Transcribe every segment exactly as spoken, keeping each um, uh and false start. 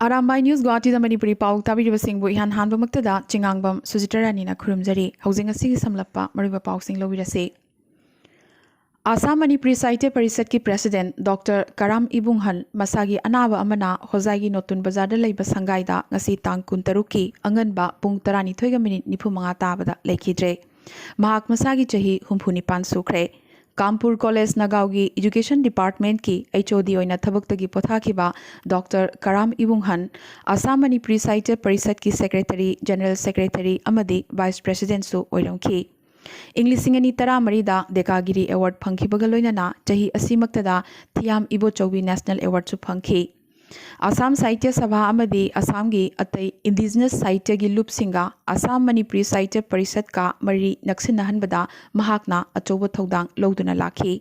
Arambai news ꯒꯨꯋꯥꯍꯥꯇꯤꯗ Manipuri ꯄꯥꯎ ꯇꯥꯕꯤꯔꯤꯕꯁꯤꯡꯕꯨ ꯏꯍꯥꯟ ꯍꯥꯟꯕꯃꯛꯇꯗ ꯆꯤꯉꯥꯡꯕꯝ ꯁꯨꯖꯤꯇꯥ ꯔꯥꯅꯤꯅ ꯈꯨꯔꯨꯝꯖꯔꯤ꯫ ꯍꯧꯖꯤꯛ ꯉꯁꯤꯒꯤ ꯁꯝꯂꯞꯄ ꯃꯔꯨꯑꯣꯏꯕ ꯄꯥꯎꯁꯤꯡ ꯂꯧꯕꯤꯔꯁꯤ꯫ ꯑꯁꯥꯝ ꯃꯅꯤꯄꯨꯔꯤ ꯁꯥꯍꯤꯇ꯭ꯌ ꯄꯔꯤꯁꯠꯀꯤ ꯄ꯭ꯔꯦꯁꯤꯗꯦꯟꯠ ꯗꯣꯛꯇꯔ ꯀꯔꯥꯝ ꯏꯕꯨꯡꯍꯟ ꯃꯁꯥꯒꯤ ꯑꯅꯥꯕ ꯑꯃꯅ ꯍꯣꯖꯥꯏꯒꯤ ꯅꯣꯇꯨꯟ ꯕꯖꯥꯔꯗ ꯂꯩꯕ ꯁꯪꯒꯥꯏꯗ ꯉꯁꯤ ꯇꯥꯡ ꯀꯨꯟꯇꯔꯨꯛꯀꯤ ꯑꯉꯟꯕ ꯄꯨꯡ ꯇꯔꯥꯅꯤꯊꯣꯏꯒ ꯃꯤꯅꯤꯠ ꯅꯤꯐꯨꯃꯉꯥ ꯇꯥꯕꯗ ꯂꯩꯈꯤꯗ꯭ꯔꯦ꯫ ꯃꯍꯥꯛ ꯃꯁꯥꯒꯤ ꯆꯍꯤ ꯍꯨꯝꯐꯨ ꯅꯤꯄꯥꯟ ꯁꯨꯈ꯭ꯔꯦ꯫ ꯀꯥꯝꯄꯨꯔ ꯀꯣꯂꯦꯖ ꯅꯒꯥꯎꯒꯤ ꯏꯖꯨꯀꯦꯁꯟ ꯗꯤꯄꯥꯔꯠꯃꯦꯟꯠꯀꯤ ꯑꯩꯆ ꯑꯣ ꯗꯤ ꯑꯣꯏꯅ ꯊꯕꯛꯇꯒꯤ ꯄꯣꯊꯥꯈꯤꯕ ꯗꯣꯛꯇꯔ ꯀꯔꯥꯝ ꯏꯕꯨꯡꯍꯟ ꯑꯁꯥꯝ ꯃꯅꯤꯄꯨꯔꯤ ꯁꯥꯍꯤꯇ꯭ꯌ ꯄꯔꯤꯁꯠꯀꯤ ꯁꯦꯀ꯭ꯔꯦꯇꯔꯤ, ꯖꯦꯅꯔꯦꯜ ꯁꯦꯀ꯭ꯔꯦꯇꯔꯤ ꯑꯃꯗꯤ ꯚꯥꯏꯁ ꯄ꯭ꯔꯦꯁꯤꯗꯦꯟꯠꯁꯨ ꯑꯣꯏꯔꯝꯈꯤ꯫ ꯏꯪ ꯂꯤꯁꯤꯡ ꯑꯅꯤ ꯇꯔꯥꯃꯔꯤꯗ ꯗꯦꯀꯥꯒꯤꯔꯤ ꯑꯦꯋꯥꯔꯗ ꯐꯪꯈꯤꯕꯒ ꯂꯣꯏꯅꯅ ꯆꯍꯤ ꯑꯁꯤꯃꯛꯇꯗ ꯊꯤꯌꯥꯝ ꯏꯕꯣꯆꯧꯕꯤ ꯅꯦꯁꯅꯦꯜ ꯑꯦꯋꯥꯔꯗꯁꯨ ꯐꯪꯈꯤ꯫ ꯑꯁꯥꯝ ꯁꯥꯍꯤꯇ꯭ꯌ ꯁꯚꯥ ꯑꯃꯗꯤ ꯑꯁꯥꯝꯒꯤ ꯑꯇꯩ ꯏꯟꯗꯤꯖꯤꯅꯁ ꯁꯥꯍꯤꯇ꯭ꯌꯒꯤ ꯂꯨꯞꯁꯤꯡꯒ ꯑꯁꯥꯝ ꯃꯅꯤꯄꯨꯔꯤ ꯁꯥꯍꯤꯇ꯭ꯌ ꯄꯔꯤꯁꯠꯀ ꯃꯔꯤ ꯅꯛꯁꯤꯟꯅꯍꯟꯕꯗ ꯃꯍꯥꯛꯅ ꯑꯆꯧꯕ ꯊꯧꯗꯥꯡ ꯂꯧꯗꯨꯅ ꯂꯥꯛꯈꯤ꯫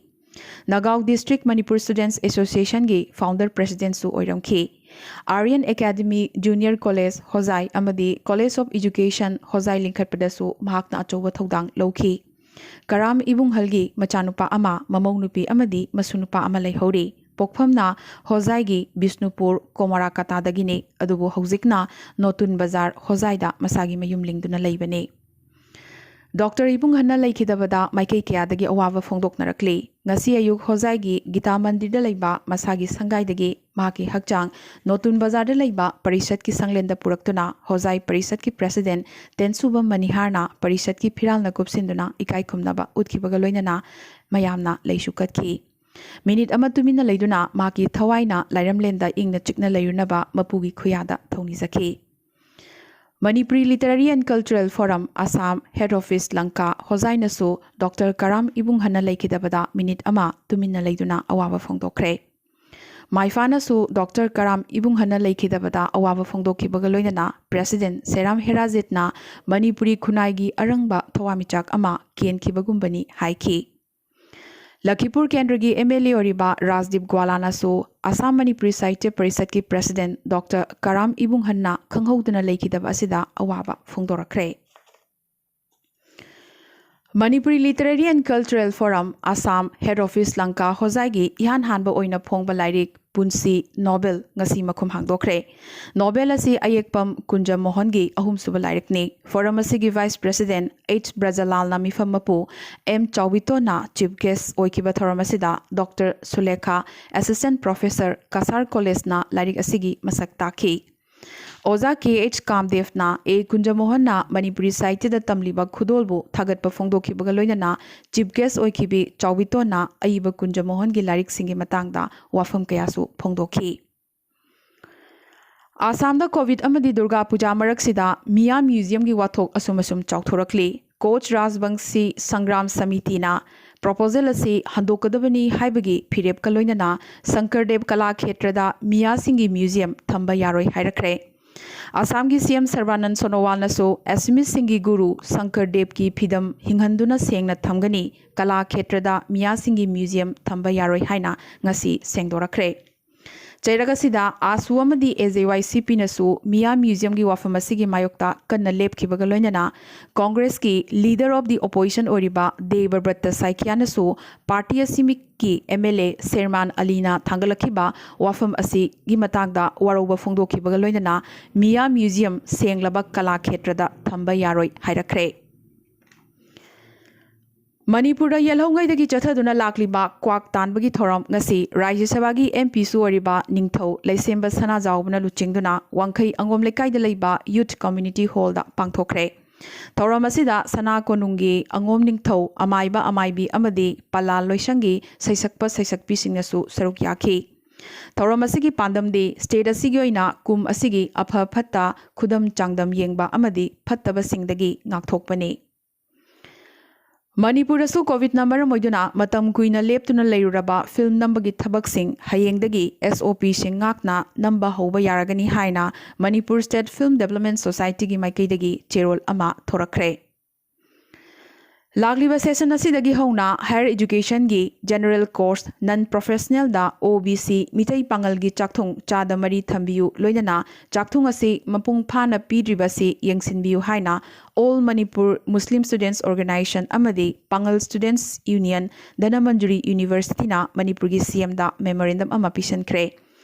ꯅꯒꯥꯎ ꯗꯤꯁꯇ꯭ꯔꯤꯛ ꯃꯅꯤꯄꯨꯔ ꯁ꯭ꯇꯨꯗꯦꯟꯠꯁ ꯑꯦꯁꯣꯁꯤꯌꯦꯁꯟꯒꯤ ꯐꯥꯎꯟꯗꯔ ꯄ꯭ꯔꯦꯁꯤꯗꯦꯟꯠꯁꯨ ꯑꯣꯏꯔꯝꯈꯤ꯫ Aryan academy junior college Hojai ꯑꯃꯗꯤ ꯀꯣꯂꯦꯖ ꯑꯣꯐ ꯏꯖꯨꯀꯦꯁꯟ ꯍꯣꯖꯥꯏ ꯂꯤꯡꯈꯠꯄꯗꯁꯨ ꯃꯍꯥꯛꯅ ꯑꯆꯧꯕ ꯊꯧꯗꯥꯡ ꯂꯧꯈꯤ꯫ ꯀꯔꯥꯝ ꯏꯕꯨꯡꯍꯜꯒꯤ ꯃꯆꯥꯅꯨꯄꯥ ꯑꯃ, ꯃꯃꯧ ꯅꯨꯄꯤ ꯑꯃꯗꯤ ꯃꯁꯨ ꯅꯨꯄꯥ ꯑꯃ ꯂꯩꯍꯧꯔꯤ꯫ ꯄꯣꯛꯐꯝꯅ ꯍꯣꯖꯥꯏꯒꯤ ꯕꯤꯁꯅꯨꯄꯨꯔ ꯀꯣꯃꯣꯔꯥꯀꯥꯇꯥꯗꯒꯤꯅꯤ, ꯑꯗꯨꯕꯨ ꯍꯧꯖꯤꯛꯅ ꯅꯣꯇꯨꯟ ꯕꯖꯥꯔ ꯍꯣꯖꯥꯏꯗ ꯃꯁꯥꯒꯤ ꯃꯌꯨꯝ ꯂꯤꯡꯗꯨꯅ ꯂꯩꯕꯅꯤ꯫ ꯗꯣꯛꯇꯔ ꯏꯕꯨꯡꯍꯟꯅ ꯂꯩꯈꯤꯗꯕꯗ ꯃꯥꯏꯀꯩ ꯀꯌꯥꯗꯒꯤ ꯑꯋꯥꯕ ꯐꯣꯡꯗꯣꯛꯅꯔꯛꯂꯤ꯫ ꯉꯁꯤ ꯑꯌꯨꯛ ꯍꯣꯖꯥꯏꯒꯤ ꯒꯤꯇꯥ ꯃꯟꯗꯤꯔꯗ ꯂꯩꯕ ꯃꯁꯥꯒꯤ ꯁꯪꯒꯥꯏꯗꯒꯤ ꯃꯍꯥꯛꯀꯤ ꯍꯛꯆꯥꯡ ꯅꯣꯇꯨꯟ ꯕꯖꯥꯔꯗ ꯂꯩꯕ ꯄꯔꯤꯁꯠꯀꯤ ꯁꯪꯂꯦꯟꯗ ꯄꯨꯔꯛꯇꯨꯅ ꯍꯣꯖꯥꯏ ꯄꯔꯤꯁꯠꯀꯤ ꯄ꯭ꯔꯦꯁꯤꯗꯦꯟꯠ ꯇꯦꯟꯁꯨꯕꯝ ꯃꯅꯤꯍꯥꯔꯅ ꯄꯔꯤꯁꯠꯀꯤ ꯐꯤꯔꯥꯜꯅ ꯀꯨꯞꯁꯤꯟꯗꯨꯅ ꯏꯀꯥꯏ ꯈꯨꯝꯅꯕ ꯎꯠꯈꯤꯕꯒ ꯂꯣꯏꯅꯅ ꯃꯌꯥꯝꯅ ꯂꯩꯁꯨ ꯀꯠꯈꯤ꯫ ꯃꯤꯅꯤꯠ ꯑꯃ ꯇꯨꯃꯤꯟꯅ ꯂꯩꯗꯨꯅ ꯃꯍꯥꯛꯀꯤ ꯊꯋꯥꯏꯅ ꯂꯥꯏꯔꯝꯂꯦꯟꯗ ꯏꯪꯅ ꯆꯤꯛꯅ ꯂꯩꯔꯨꯅꯕ ꯃꯄꯨꯒꯤ ꯈꯨꯌꯥꯗ ꯊꯧꯅꯤꯖꯈꯤ꯫ Manipuri literary and cultural forum Assam head office Lanka ꯍꯣꯖꯥꯏꯅꯁꯨ ꯗꯣꯛꯇꯔ ꯀꯔꯥꯝ ꯏꯕꯨꯡꯍꯟꯅ ꯂꯩꯈꯤꯗꯕꯗ ꯃꯤꯅꯤꯠ ꯑꯃ ꯇꯨꯃꯤꯟꯅ ꯂꯩꯗꯨꯅ ꯑꯋꯥꯕ ꯐꯣꯡꯗꯣꯛꯈ꯭ꯔꯦ꯫ ꯃꯥꯏꯐꯥꯅꯁꯨ ꯗꯣꯛꯇꯔ ꯀꯔꯥꯝ ꯏꯕꯨꯡꯍꯟꯅ ꯂꯩꯈꯤꯗꯕꯗ ꯑꯋꯥꯕ ꯐꯣꯡꯗꯣꯛꯈꯤꯕꯒ ꯂꯣꯏꯅꯅ ꯄ꯭ꯔꯦꯁꯤꯗꯦꯟꯠ ꯁꯦꯔꯥꯝ ꯍꯦꯔꯥꯖꯤꯠꯅ ꯃꯅꯤꯄꯨꯔꯤ ꯈꯨꯟꯅꯥꯏꯒꯤ ꯑꯔꯪꯕ ꯊꯋꯥꯟꯃꯤꯆꯥꯛ ꯑꯃ ꯀꯦꯟꯈꯤꯕꯒꯨꯝꯕꯅꯤ ꯍꯥꯏꯈꯤ꯫ ꯂꯈꯤꯄꯨꯔ ꯀꯦꯟꯗ꯭ꯔꯒꯤ ꯑꯦꯝ ꯑꯦꯜ ꯑꯦ ꯑꯣꯏꯔꯤꯕ ꯔꯥꯖꯗꯤꯞ ꯒ꯭ꯋꯥꯂꯥꯅꯁꯨ ꯑꯁꯥꯝ ꯃꯅꯤꯄꯨꯔꯤ ꯁꯥꯍꯤꯇ꯭ꯌ ꯄꯔꯤꯁꯠꯀꯤ ꯄ꯭ꯔꯦꯁꯤꯗꯦꯟꯠ ꯗꯣꯛꯇꯔ ꯀꯔꯥꯝ ꯏꯕꯨꯡꯍꯟꯅ ꯈꯪꯍꯧꯗꯅ ꯂꯩꯈꯤꯗꯕ ꯑꯁꯤꯗ ꯑꯋꯥꯕ ꯐꯣꯡꯗꯣꯔꯛꯈ꯭ꯔꯦ꯫ Manipuri Literary and Cultural Forum, Assam Head Office, Lanka ꯍꯣꯖꯥꯏꯒꯤ ꯏꯍꯥꯟ ꯍꯥꯟꯕ ꯑꯣꯏꯅ ꯐꯣꯡꯕ ꯂꯥꯏꯔꯤꯛ ꯄꯨꯟꯁꯤ ꯅꯣꯕꯦꯜ ꯉꯁꯤ ꯃꯈꯨꯝ ꯍꯥꯡꯗꯣꯛꯈ꯭ꯔꯦ꯫ ꯅꯣꯕꯦꯜ ꯑꯁꯤ ꯑꯌꯦꯛꯄꯝ ꯀꯨꯟꯖ ꯃꯣꯍꯟꯒꯤ ꯑꯍꯨꯝꯁꯨꯕ ꯂꯥꯏꯔꯤꯛꯅꯤ꯫ ꯐꯣꯔꯝ ꯑꯁꯤꯒꯤ Vice President H ꯕ꯭ꯔꯖꯂꯥꯜꯅ ꯃꯤꯐꯝ ꯃꯄꯨ M ꯆꯥꯎꯕꯤꯇꯣꯟꯅ Chief Guest ꯑꯣꯏꯈꯤꯕ ꯊꯧꯔꯝ ꯑꯁꯤꯗ Doctor ꯁꯨꯂꯦꯈꯥ, Assistant Professor, ꯀꯁꯥꯔ ꯀꯣꯂꯦꯖꯅ ꯂꯥꯏꯔꯤꯛ ꯑꯁꯤꯒꯤ ꯃꯁꯛ ꯇꯥꯛꯈꯤ꯫ ꯑꯣꯖꯥ ꯀꯦ ꯑꯩꯆ ꯀꯥꯝꯗꯦꯕꯅ ꯑꯦ ꯀꯨꯟꯖꯃꯣꯍꯟꯅ ꯃꯅꯤꯄꯨꯔꯤ ꯁꯥꯍꯤꯇ꯭ꯌꯗ ꯇꯝꯂꯤꯕ ꯈꯨꯗꯣꯜꯕꯨ ꯊꯥꯒꯠꯄ ꯐꯣꯡꯗꯣꯛꯈꯤꯕꯒ ꯂꯣꯏꯅꯅ Chief Guest ꯑꯣꯏꯈꯤꯕꯤ ꯆꯥꯎꯕꯤꯇꯣꯟꯅ ꯑꯏꯕ ꯀꯨꯟꯖꯃꯣꯍꯟꯒꯤ ꯂꯥꯏꯔꯤꯛꯁꯤꯡꯒꯤ ꯃꯇꯥꯡꯗ ꯋꯥꯐꯝ ꯀꯌꯥꯁꯨ ꯐꯣꯡꯗꯣꯛꯈꯤ꯫ ꯑꯁꯥꯝꯗ ꯀꯣꯚꯤꯗ ꯑꯃꯗꯤ ꯗꯨꯔꯒꯥ ꯄꯨꯖꯥ ꯃꯔꯛꯁꯤꯗ ꯃꯤꯌꯥ ꯃ꯭ꯌꯨꯖꯤꯌꯝꯒꯤ ꯋꯥꯊꯣꯛ ꯑꯁꯨꯝ ꯑꯁꯨꯝ ꯆꯥꯎꯊꯣꯔꯛꯂꯤ꯫ ꯀꯣꯆ ꯔꯥꯖꯕꯪꯁꯤ ꯁꯪꯒ꯭ꯔꯥꯝ ꯁꯃꯤꯇꯤꯅ ꯄ꯭ꯔꯣꯄꯣꯖꯦꯜ ꯑꯁꯤ ꯍꯟꯗꯣꯛꯀꯗꯕꯅꯤ ꯍꯥꯏꯕꯒꯤ ꯐꯤꯔꯦꯞꯀ ꯂꯣꯏꯅꯅ ꯁꯪꯀꯔꯗꯦꯕ ꯀꯂꯥ ꯈꯦꯇ꯭ꯔꯗ ꯃꯤꯌꯥꯁꯤꯡꯒꯤ ꯃ꯭ꯌꯨꯖꯤꯌꯝ ꯊꯝꯕ ꯌꯥꯔꯣꯏ ꯍꯥꯏꯔꯛꯈ꯭ꯔꯦ꯫ ꯑꯁꯥꯝꯒꯤ ꯁꯤ ꯑꯦꯝ ꯁꯔꯕꯥꯅꯟ ꯁꯣꯅꯣꯋꯥꯜꯅꯁꯨ ꯑꯦꯁꯃꯤꯁꯁꯤꯡꯒꯤ ꯒꯨꯔꯨ ꯁꯪꯀꯔꯗꯦꯕꯀꯤ ꯐꯤꯗꯝ ꯍꯤꯡꯍꯟꯗꯨꯅ ꯁꯦꯡꯅ ꯊꯝꯒꯅꯤ, ꯀꯂꯥ ꯈꯦꯇ꯭ꯔꯗ ꯃꯤꯌꯥꯁꯤꯡꯒꯤ ꯃ꯭ꯌꯨꯖꯤꯌꯝ ꯊꯝꯕ ꯌꯥꯔꯣꯏ ꯍꯥꯏꯅ ꯉꯁꯤ ꯁꯦꯡꯗꯣꯔꯛꯈ꯭ꯔꯦ꯫ ꯆꯩꯔꯛ ꯑꯁꯤꯗ ꯑꯥꯁꯨ ꯑꯃꯗꯤ ꯑꯦ ꯖꯦ ꯋꯥꯏ ꯁꯤ ꯄꯤꯅꯁꯨ ꯃꯤꯌꯥ ꯃ꯭ꯌꯨꯖꯤꯌꯝꯒꯤ ꯋꯥꯐꯝ ꯑꯁꯤꯒꯤ ꯃꯥꯌꯣꯛꯇ ꯀꯟꯅ ꯂꯦꯞꯈꯤꯕꯒ ꯂꯣꯏꯅꯅ Congressꯀꯤ Leader of the Opposition ꯑꯣꯏꯔꯤꯕ ꯗꯦꯕꯕ꯭ꯔꯠꯇ ꯁꯥꯏꯀꯤꯌꯥꯅꯁꯨ ꯄꯥꯔꯇꯤ ꯑꯁꯤꯒꯤ M L A ꯁꯦꯔꯃꯥꯟ ꯑꯂꯤꯅ ꯊꯥꯡꯒꯠꯂꯛꯈꯤꯕ ꯋꯥꯐꯝ ꯑꯁꯤꯒꯤ ꯃꯇꯥꯡꯗ ꯋꯥꯔꯧꯕ ꯐꯣꯡꯗꯣꯛꯈꯤꯕꯒ ꯂꯣꯏꯅꯅ ꯃꯤꯌꯥ ꯃ꯭ꯌꯨꯖꯤꯌꯝ ꯁꯦꯡꯂꯕ ꯀꯂꯥ ꯈꯦꯇ꯭ꯔꯗ ꯊꯝꯕ ꯌꯥꯔꯣꯏ ꯍꯥꯏꯔꯛꯈ꯭ꯔꯦ꯫ ꯃꯅꯤꯄꯨꯔꯗ ꯌꯦꯜꯍꯧꯉꯩꯗꯒꯤ ꯆꯠꯊꯗꯨꯅ ꯂꯥꯛꯂꯤꯕ ꯀ꯭ꯋꯥꯛ ꯇꯥꯟꯕꯒꯤ ꯊꯧꯔꯝ ꯉꯁꯤ ꯔꯥꯖ꯭ꯌ ꯁꯚꯥꯒꯤ M Pꯁꯨ ꯑꯣꯏꯔꯤꯕ ꯅꯤꯡꯊꯧ ꯂꯩꯁꯦꯝꯕ ꯁꯅꯥꯖꯥꯎꯕꯅ ꯂꯨꯆꯤꯡꯗꯨꯅ ꯋꯥꯡꯈꯩ ꯑꯉꯣꯝ ꯂꯩꯀꯥꯏꯗ ꯂꯩꯕ Youth Community Hallꯗ ꯄꯥꯡꯊꯣꯛꯈ꯭ꯔꯦ꯫ ꯊꯧꯔꯝ ꯑꯁꯤꯗ ꯁꯅꯥ ꯀꯣꯅꯨꯡꯒꯤ ꯑꯉꯣꯝ ꯅꯤꯡꯊꯧ, ꯑꯃꯥꯏꯕ ꯑꯃꯥꯏꯕꯤ ꯑꯃꯗꯤ ꯄꯂꯥꯜ ꯂꯣꯏꯁꯪꯒꯤ ꯁꯩꯁꯛꯄ ꯁꯩꯁꯛꯄꯤꯁꯤꯡꯅꯁꯨ ꯁꯔꯨꯛ ꯌꯥꯈꯤ꯫ ꯊꯧꯔꯝ ꯑꯁꯤꯒꯤ ꯄꯥꯟꯗꯝꯗꯤ state ꯑꯁꯤꯒꯤ ꯑꯣꯏꯅ ꯀꯨꯝ ꯑꯁꯤꯒꯤ ꯑꯐ ꯐꯠꯇ ꯈꯨꯗꯝ ꯆꯥꯡꯗꯝ ꯌꯦꯡꯕ ꯑꯃꯗꯤ ꯐꯠꯇꯕꯁꯤꯡꯗꯒꯤ ꯉꯥꯛꯊꯣꯛꯄꯅꯤ꯫ ꯃꯅꯤꯄꯨꯔꯗꯁꯨ ꯀꯣꯚꯤꯗꯅ ꯃꯔꯝ ꯑꯣꯏꯗꯨꯅ ꯃꯇꯝ ꯀꯨꯏꯅ ꯂꯦꯞꯇꯨꯅ ꯂꯩꯔꯨꯔꯕ film ꯅꯝꯕꯒꯤ ꯊꯕꯛꯁꯤꯡ ꯍꯌꯦꯡꯗꯒꯤ S O Pꯁꯤꯡ ꯉꯥꯛꯅ ꯅꯝꯕ ꯍꯧꯕ ꯌꯥꯔꯒꯅꯤ ꯍꯥꯏꯅ ꯃꯅꯤꯄꯨꯔ State Film Development Societyꯒꯤ ꯃꯥꯏꯀꯩꯗꯒꯤ ꯆꯦꯔꯣꯜ ꯑꯃ ꯊꯣꯔꯛꯈ꯭ꯔꯦ꯫ ꯂꯥꯛꯂꯤꯕ session ꯑꯁꯤꯗꯒꯤ ꯍꯧꯅ higher educationꯒꯤ general course non professionalꯗ OBC Meitei ꯄꯥꯉꯜꯒꯤ ꯆꯥꯛꯊꯨꯡ ꯆꯥꯗ ꯃꯔꯤ ꯊꯝꯕꯤꯌꯨ ꯂꯣꯏꯅꯅ ꯆꯥꯛꯊꯨꯡ ꯑꯁꯤ ꯃꯄꯨꯡ ꯐꯥꯅ ꯄꯤꯗ꯭ꯔꯤꯕꯁꯤ ꯌꯦꯡꯁꯤꯟꯕꯤꯌꯨ ꯍꯥꯏꯅ All Manipur Muslim Students Organisation ꯑꯃꯗꯤ Pangal Students Union ꯙꯅꯃꯟꯖꯨꯔꯤ Universityꯅ ꯃꯅꯤꯄꯨꯔꯒꯤ CMꯗ memorandum ꯑꯃ ꯄꯤꯁꯤꯟꯈ꯭ꯔꯦ꯫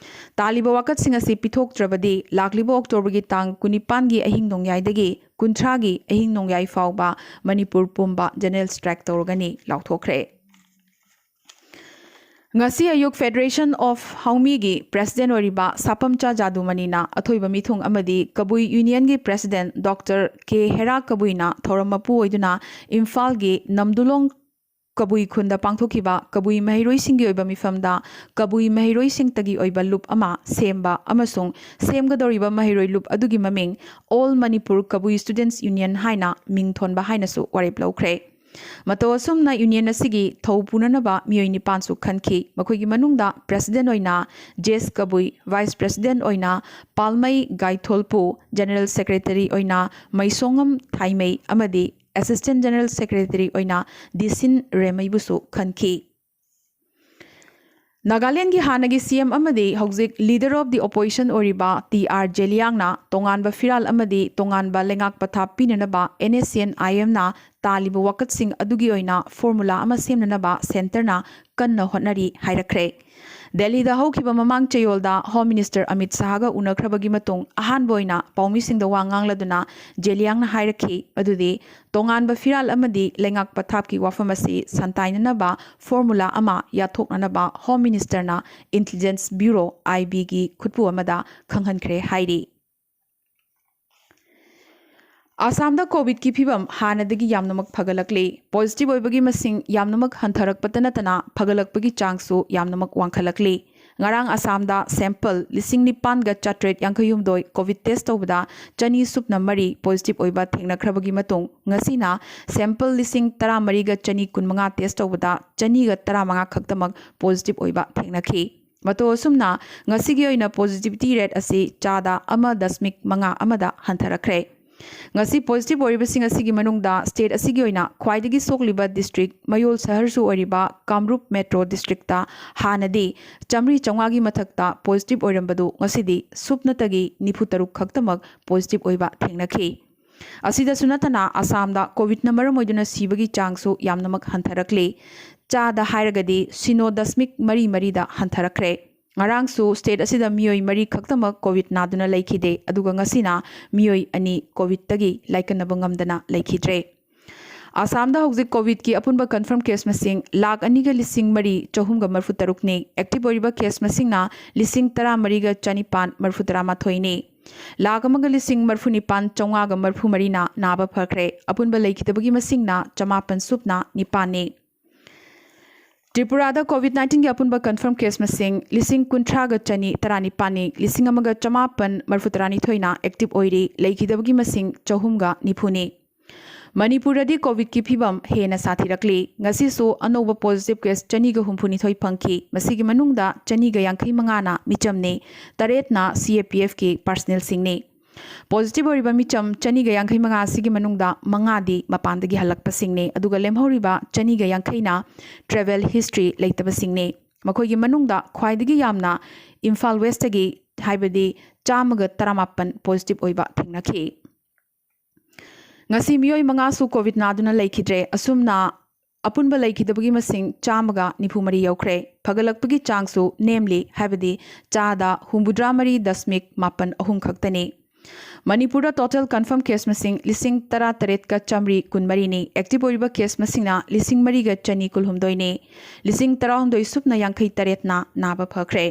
ꯇꯥꯜꯂꯤꯕ ꯋꯥꯀꯠꯁꯤꯡ ꯑꯁꯤ ꯄꯤꯊꯣꯛꯇ꯭ꯔꯕꯗꯤ ꯂꯥꯛꯂꯤꯕ Octoberꯒꯤ ꯇꯥꯡ ꯀꯨꯟꯅꯤꯄꯥꯟꯒꯤ ꯑꯍꯤꯡ ꯅꯣꯡꯌꯥꯏꯗꯒꯤ ꯀꯨꯟꯊ꯭ꯔꯥꯒꯤ ꯑꯍꯤꯡ ꯅꯣꯡꯌꯥꯏ ꯐꯥꯎꯕ ꯃꯅꯤꯄꯨꯔ ꯄꯨꯝꯕ general strike ꯇꯧꯔꯒꯅꯤ ꯂꯥꯎꯊꯣꯛꯈ꯭ꯔꯦ꯫ ꯉꯁꯤ ꯑꯌꯨꯛ Federation of ꯍꯥꯎꯃꯤꯒꯤ president ꯑꯣꯏꯔꯤꯕ ꯁꯥꯄꯝꯆꯥ ꯖꯥꯗꯨꯃꯅꯤꯅ ꯑꯊꯣꯏꯕ ꯃꯤꯊꯨꯡ ꯑꯃꯗꯤ ꯀꯕꯨꯏ Unionꯒꯤ president Doctor K ꯍꯦꯔꯥ ꯀꯕꯨꯏꯅ ꯊꯧꯔꯝ ꯃꯄꯨ ꯑꯣꯏꯗꯨꯅ ꯏꯝꯐꯥꯜꯒꯤ ꯅꯝꯗꯨꯂꯣꯡ ꯀꯕꯨꯏ ꯈꯨꯟꯗ ꯄꯥꯡꯊꯣꯛꯈꯤꯕ ꯀꯕꯨꯏ ꯃꯍꯩꯔꯣꯏꯁꯤꯡꯒꯤ ꯑꯣꯏꯕ ꯃꯤꯐꯝꯗ ꯀꯕꯨꯏ ꯃꯍꯩꯔꯣꯏꯁꯤꯡꯇꯒꯤ ꯑꯣꯏꯕ ꯂꯨꯞ ꯑꯃ ꯁꯦꯝꯕ ꯑꯃꯁꯨꯡ ꯁꯦꯝꯒꯗꯧꯔꯤꯕ ꯃꯍꯩꯔꯣꯏ ꯂꯨꯞ ꯑꯗꯨꯒꯤ ꯃꯃꯤꯡ All Manipur Kabui Students Union ꯍꯥꯏꯅ ꯃꯤꯡ ꯊꯣꯟꯕ ꯍꯥꯏꯅꯁꯨ ꯋꯥꯔꯦꯞ ꯂꯧꯈ꯭ꯔꯦ꯫ ꯃꯇꯧ ꯑꯁꯨꯝꯅ union ꯑꯁꯤꯒꯤ ꯊꯧ ꯄꯨꯅꯅꯕ ꯃꯤꯑꯣꯏ ꯅꯤꯄꯥꯟꯁꯨ ꯈꯟꯈꯤ꯫ ꯃꯈꯣꯏꯒꯤ ꯃꯅꯨꯡꯗ president ꯑꯣꯏꯅ ꯖꯦꯁ ꯀꯕꯨꯏ, vice president ꯑꯣꯏꯅ ꯄꯥꯜꯃꯩ ꯒꯥꯏꯊꯣꯜꯄꯨ, general secretary ꯑꯣꯏꯅ ꯃꯩꯁꯣꯉꯝ ꯊꯥꯏꯃꯩ ꯑꯃꯗꯤ assistant general secretary ꯑꯣꯏꯅ ꯗꯤꯁꯤꯟ ꯔꯦꯃꯩꯕꯨꯁꯨ ꯈꯟꯈꯤ꯫ ꯅꯥꯒꯥꯂꯦꯟꯒꯤ ꯍꯥꯟꯅꯒꯤ CM ꯑꯃꯗꯤ ꯍꯧꯖꯤꯛ leader of the opposition ꯑꯣꯏꯔꯤꯕ ꯇꯤ ꯑꯥꯔ ꯖꯦꯂꯤꯌꯥꯡꯅ ꯇꯣꯉꯥꯟꯕ ꯐꯤꯔꯥꯜ ꯑꯃꯗꯤ ꯇꯣꯉꯥꯟꯕ ꯂꯩꯉꯥꯛ ꯄꯊꯥꯞ ꯄꯤꯅꯅꯕ NSCN-IMꯅ ꯇꯥꯜꯂꯤꯕ ꯋꯥꯀꯠꯁꯤꯡ ꯑꯗꯨꯒꯤ ꯑꯣꯏꯅ formula ꯑꯃ ꯁꯦꯝꯅꯅꯕ centreꯅ ꯀꯟꯅ ꯍꯣꯠꯅꯔꯤ ꯍꯥꯏꯔꯛꯈ꯭ꯔꯦ꯫ ꯗꯦꯜꯂꯤꯗ ꯍꯧꯈꯤꯕ ꯃꯃꯥꯡ ꯆꯌꯣꯜꯗ Home Minister ꯑꯃꯤꯠ ꯁꯥꯍꯒ ꯎꯅꯈ꯭ꯔꯕꯒꯤ ꯃꯇꯨꯡ ꯑꯍꯥꯟꯕ ꯑꯣꯏꯅ ꯄꯥꯎꯃꯤꯁꯤꯡꯗ ꯋꯥ ꯉꯥꯡꯂꯗꯨꯅ ꯖꯦꯂꯤꯌꯥꯡꯅ ꯍꯥꯏꯔꯛꯈꯤ, ꯑꯗꯨꯗꯤ ꯇꯣꯉꯥꯟꯕ ꯐꯤꯔꯥꯜ ꯑꯃꯗꯤ ꯂꯩꯉꯥꯛ ꯄꯊꯥꯞꯀꯤ ꯋꯥꯐꯝ ꯑꯁꯤ ꯁꯟꯇꯥꯏꯅꯅꯕ formula ꯑꯃ ꯌꯥꯊꯣꯛꯅꯅꯕ Home Ministerꯅ Intelligence Bureau, IBꯒꯤ ꯈꯨꯠꯄꯨ ꯑꯃꯗ ꯈꯪꯍꯟꯈ꯭ꯔꯦ ꯍꯥꯏꯔꯤ꯫ ꯑꯁꯥꯝꯗ COVIDꯀꯤ ꯐꯤꯕꯝ ꯍꯥꯟꯅꯗꯒꯤ ꯌꯥꯝꯅꯃꯛ ꯐꯒꯠꯂꯛꯂꯤ꯫ Positive ꯑꯣꯏꯕꯒꯤ ꯃꯁꯤꯡ ꯌꯥꯝꯅꯃꯛ ꯍꯟꯊꯔꯛꯄꯇ ꯅꯠꯇꯅ ꯐꯒꯠꯂꯛꯄꯒꯤ ꯆꯥꯡꯁꯨ ꯌꯥꯝꯅꯃꯛ ꯋꯥꯡꯈꯠꯂꯛꯂꯤ꯫ ꯉꯔꯥꯡ ꯑꯁꯥꯝꯗ sample ꯂꯤꯁꯤꯡ ꯅꯤꯄꯥꯟꯒ ꯆꯥꯇ꯭ꯔꯦꯠ ꯌꯥꯡꯈꯩꯍꯨꯝꯗꯣꯏ COVID test ꯇꯧꯕꯗ ꯆꯅꯤ ꯁꯨꯞꯅ ꯃꯔꯤ positive ꯑꯣꯏꯕ ꯊꯦꯡꯅꯈ꯭ꯔꯕꯒꯤ ꯃꯇꯨꯡ, ꯉꯁꯤꯅ sample ꯂꯤꯁꯤꯡ ꯇꯔꯥꯃꯔꯤꯒ ꯆꯅꯤ ꯀꯨꯟꯃꯉꯥ test ꯇꯧꯕꯗ ꯆꯅꯤꯒ ꯇꯔꯥꯃꯉꯥ ꯈꯛꯇꯃꯛ positive ꯑꯣꯏꯕ ꯊꯦꯡꯅꯈꯤ꯫ ꯃꯇꯧ ꯑꯁꯨꯝꯅ ꯉꯁꯤꯒꯤ ꯑꯣꯏꯅ positivity rate ꯑꯁꯤ ꯆꯥꯗ ꯑꯃ ꯗꯁꯃꯤꯛ ꯃꯉꯥ ꯑꯃꯗ ꯍꯟꯊꯔꯛꯈ꯭ꯔꯦ꯫ ꯉꯁꯤ ꯄꯣꯖꯤꯇꯤꯚ ꯑꯣꯏꯔꯤꯕꯁꯤꯡ ꯑꯁꯤꯒꯤ ꯃꯅꯨꯡꯗ ꯁ꯭ꯇꯦꯠ ꯑꯁꯤꯒꯤ ꯑꯣꯏꯅ ꯈ꯭ꯋꯥꯏꯗꯒꯤ ꯁꯣꯛꯂꯤꯕ ꯗꯤꯁꯇ꯭ꯔꯤꯛ ꯃꯌꯣꯜ ꯁꯍꯔꯁꯨ ꯑꯣꯏꯔꯤꯕ ꯀꯥꯝꯔꯨꯞ ꯃꯦꯇ꯭ꯔꯣ ꯗꯤꯁꯇ꯭ꯔꯤꯛꯇ ꯍꯥꯟꯅꯗꯤ ꯆꯥꯃꯔꯤ ꯆꯥꯝꯃꯉꯥꯒꯤ ꯃꯊꯛꯇ ꯄꯣꯖꯤꯇꯤꯚ ꯑꯣꯏꯔꯝꯕꯗꯨ ꯉꯁꯤꯗꯤ ꯁꯨꯞꯅꯇꯒꯤ ꯅꯤꯐꯨ ꯇꯔꯨꯛ ꯈꯛꯇꯃꯛ ꯄꯣꯖꯤꯇꯤꯚ ꯑꯣꯏꯕ ꯊꯦꯡꯅꯈꯤ꯫ ꯑꯁꯤꯗꯁꯨ ꯅꯠꯇꯅ ꯑꯁꯥꯝꯗ ꯀꯣꯚꯤꯗꯅ ꯃꯔꯝ ꯑꯣꯏꯗꯨꯅ ꯁꯤꯕꯒꯤ ꯆꯥꯡꯁꯨ ꯌꯥꯝꯅꯃꯛ ꯍꯟꯊꯔꯛꯂꯤ꯫ ꯆꯥꯗ ꯍꯥꯏꯔꯒꯗꯤ ꯁꯤꯅꯣ ꯗꯁꯃꯤꯛ ꯃꯔꯤ ꯃꯔꯤꯗ ꯍꯟꯊꯔꯛꯈ꯭ꯔꯦ꯫ ꯉꯔꯥꯡꯁꯨ ꯁ꯭ꯇꯦꯠ ꯑꯁꯤꯗ ꯃꯤꯑꯣꯏ ꯃꯔꯤ ꯈꯛꯇꯃꯛ ꯀꯣꯚꯤꯗ ꯅꯥꯗꯨꯅ ꯂꯩꯈꯤꯗꯦ, ꯑꯗꯨꯒ ꯉꯁꯤꯅ ꯃꯤꯑꯣꯏ ꯑꯅꯤ ꯀꯣꯚꯤꯗꯇꯒꯤ ꯂꯥꯏꯀꯠꯅꯕ ꯉꯝꯗꯅ ꯂꯩꯈꯤꯗ꯭ꯔꯦ꯫ ꯑꯁꯥꯝꯗ ꯍꯧꯖꯤꯛ ꯀꯣꯚꯤꯗꯀꯤ ꯑꯄꯨꯟꯕ ꯀꯟꯐꯔꯝ ꯀꯦꯁ ꯃꯁꯤꯡ ꯂꯥꯈ ꯑꯅꯤꯒ ꯂꯤꯁꯤꯡ ꯃꯔꯤ ꯆꯍꯨꯝꯒ ꯃꯔꯤꯐꯨ ꯇꯔꯨꯛꯅꯤ꯫ ꯑꯦꯛꯇꯤꯚ ꯑꯣꯏꯔꯤꯕ ꯀꯦꯁ ꯃꯁꯤꯡꯅ ꯂꯤꯁꯤꯡ ꯇꯔꯥꯃꯔꯤꯒ ꯆꯅꯤꯄꯥꯟ ꯃꯔꯤꯐꯨ ꯇꯔꯥꯃꯥꯊꯣꯏꯅꯤ꯫ ꯂꯥꯈ ꯑꯃꯒ ꯂꯤꯁꯤꯡ ꯃꯔꯤꯐꯨ ꯅꯤꯄꯥꯟ ꯆꯥꯝꯃꯉꯥꯒ ꯃꯔꯤꯐꯨ ꯃꯔꯤꯅ ꯅꯥꯕ ꯐꯈ꯭ꯔꯦ꯫ ꯑꯄꯨꯟꯕ ꯂꯩꯈꯤꯗꯕꯒꯤ ꯃꯁꯤꯡꯅ ꯆꯃꯥꯄꯟ ꯁꯨꯞꯅ ꯅꯤꯄꯥꯟꯅꯤ꯫ ꯇ꯭ꯔꯤꯄꯨꯔꯥꯗ ꯀꯣꯚꯤꯗ ꯅꯥꯏꯟꯇꯤꯟꯒꯤ ꯑꯄꯨꯟꯕ ꯀꯟꯐꯔꯝ ꯀꯦꯁ ꯃꯁꯤꯡ ꯂꯤꯁꯤꯡ ꯀꯨꯟꯊ꯭ꯔꯥꯒ ꯆꯅꯤ ꯇꯔꯥꯅꯤꯄꯥꯟꯅꯤ꯫ ꯂꯤꯁꯤꯡ ꯑꯃꯒ ꯆꯃꯥꯄꯟ ꯃꯔꯤꯐꯨ ꯇꯔꯥꯅꯤꯊꯣꯏꯅ ꯑꯦꯛꯇꯤꯚ ꯑꯣꯏꯔꯤ꯫ ꯂꯩꯈꯤꯗꯕꯒꯤ ꯃꯁꯤꯡ ꯆꯍꯨꯝꯒ ꯅꯤꯐꯨꯅꯤ꯫ ꯃꯅꯤꯄꯨꯔꯗꯗꯤ ꯀꯣꯚꯤꯗꯀꯤ ꯐꯤꯕꯝ ꯍꯦꯟꯅ ꯁꯥꯊꯤꯔꯛꯂꯤ꯫ ꯉꯁꯤꯁꯨ ꯑꯅꯧꯕ ꯄꯣꯖꯤꯇꯤꯚ ꯀꯦꯁ ꯆꯅꯤꯒ ꯍꯨꯝꯐꯨꯅꯤꯊꯣꯏ ꯐꯪꯈꯤ꯫ ꯃꯁꯤꯒꯤ ꯃꯅꯨꯡꯗ ꯆꯅꯤꯒ ꯌꯥꯡꯈꯩ ꯃꯉꯥꯅ ꯃꯤꯆꯝꯅꯤ, ꯇꯔꯦꯠꯅ ꯁꯤ ꯑꯦ ꯄꯤ ꯑꯦꯐꯀꯤ ꯄꯥꯔꯁꯅꯦꯜꯁꯤꯡꯅꯤ꯫ ꯄꯣꯖꯤꯇꯤꯚ ꯑꯣꯏꯔꯤꯕ ꯃꯤꯆꯝ ꯆꯅꯤꯒ ꯌꯥꯡꯈꯩ ꯃꯉꯥ ꯑꯁꯤꯒꯤ ꯃꯅꯨꯡꯗ ꯃꯉꯥꯗꯤ ꯃꯄꯥꯟꯗꯒꯤ ꯍꯜꯂꯛꯄꯁꯤꯡꯅꯤ, ꯑꯗꯨꯒ ꯂꯦꯝꯍꯧꯔꯤꯕ ꯆꯅꯤꯒ ꯌꯥꯡꯈꯩꯅ ꯇ꯭ꯔꯦꯚꯦꯜ ꯍꯤꯁꯇ꯭ꯔꯤ ꯂꯩꯇꯕꯁꯤꯡꯅꯤ꯫ ꯃꯈꯣꯏꯒꯤ ꯃꯅꯨꯡꯗ ꯈ꯭ꯋꯥꯏꯗꯒꯤ ꯌꯥꯝꯅ ꯏꯝꯐꯥꯜ ꯋꯦꯁꯇꯒꯤ, ꯍꯥꯏꯕꯗꯤ ꯆꯥꯝꯃꯒ ꯇꯔꯥꯃꯥꯄꯟ ꯄꯣꯖꯤꯇꯤꯚ ꯑꯣꯏꯕ ꯊꯦꯡꯅꯈꯤ꯫ ꯉꯁꯤ ꯃꯤꯑꯣꯏ ꯃꯉꯥꯁꯨ ꯀꯣꯚꯤꯗ ꯅꯥꯗꯨꯅ ꯂꯩꯈꯤꯗ꯭ꯔꯦ꯫ ꯑꯁꯨꯝꯅ ꯑꯄꯨꯟꯕ ꯂꯩꯈꯤꯗꯕꯒꯤ ꯃꯁꯤꯡ ꯆꯥꯝꯃꯒ ꯅꯤꯐꯨ ꯃꯔꯤ ꯌꯧꯈ꯭ꯔꯦ꯫ ꯐꯒꯠꯂꯛꯄꯒꯤ ꯆꯥꯡꯁꯨ ꯅꯦꯝꯂꯤ, ꯍꯥꯏꯕꯗꯤ ꯆꯥꯗ ꯍꯨꯝꯐꯨꯇꯔꯥ ꯃꯔꯤ ꯗꯁꯃꯤꯛ ꯃꯥꯄꯟ ꯑꯍꯨꯝ ꯈꯛꯇꯅꯤ꯫ ꯃꯅꯤꯄꯨꯔꯗ ꯇꯣꯇꯦꯜ ꯀꯟꯐꯔꯝ ꯀꯦꯁ ꯃꯁꯤꯡ ꯂꯤꯁꯤꯡ ꯇꯔꯥ ꯇꯔꯦꯠꯀ ꯆꯥꯃꯔꯤ ꯀꯨꯟꯃꯔꯤꯅꯤ꯫ ꯑꯦꯛꯇꯤꯚ ꯑꯣꯏꯔꯤꯕ ꯀꯦꯁ ꯃꯁꯤꯡꯅ ꯂꯤꯁꯤꯡ ꯃꯔꯤꯒ ꯆꯅꯤ ꯀꯨꯟꯍꯨꯝꯗꯣꯏꯅꯤ꯫ ꯂꯤꯁꯤꯡ ꯇꯔꯥꯍꯨꯝꯗꯣꯏ ꯁꯨꯞꯅ ꯌꯥꯡꯈꯩ ꯇꯔꯦꯠꯅ ꯅꯥꯕ ꯐꯈ꯭ꯔꯦ꯫